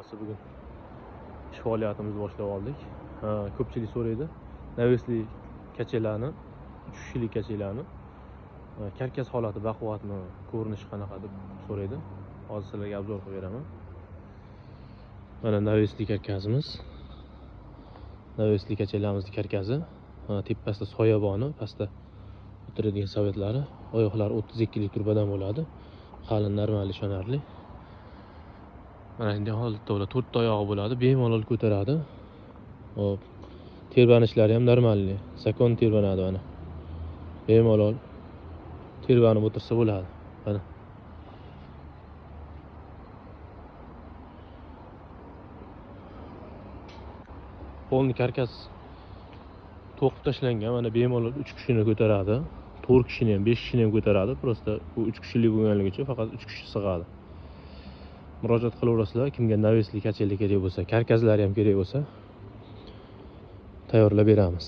Xohlasa bugun ish faoliyatimizni boshlab oldik. Ko'pchilik so'raydi, navesli kachalarni, 3 kishilik kachalarni karkas holati baquvvatmi, ko'rinishi qanaqa deb so'raydi. Hozir sizlarga obzor qilib beraman. Mana navesli karkasimiz. Navesli kachalarimizning karkasi. Tepasida soyaboni, pastda o'tiradigan sovetlari, oyoqlari 32 lik turbadan bo'ladi. Qalin, normal, ishonarli. Mana shunday holatda bo'ladi. 4 ta oyog'i bo'ladi, bemalol ko'taradi. Hop. Terbanishlari ham normalli, zakon terbanadi mana. Bemalol terbanib o'tirsa bo'ladi. Mana. Polni karkas to'qib tashlangan, mana bemalol 3 kishini ko'taradi. 4 kishini ham, 5 kishini ham ko'taradi. Prosta bu 3 kishilik bo'lganligi uchun faqat 3 kishi sig'adi. Murojaat qilaverasizlar, kimga navesli kachalik kerak bo'lsa, karkazlari ham kerak bo'lsa, tayyorlab beramiz.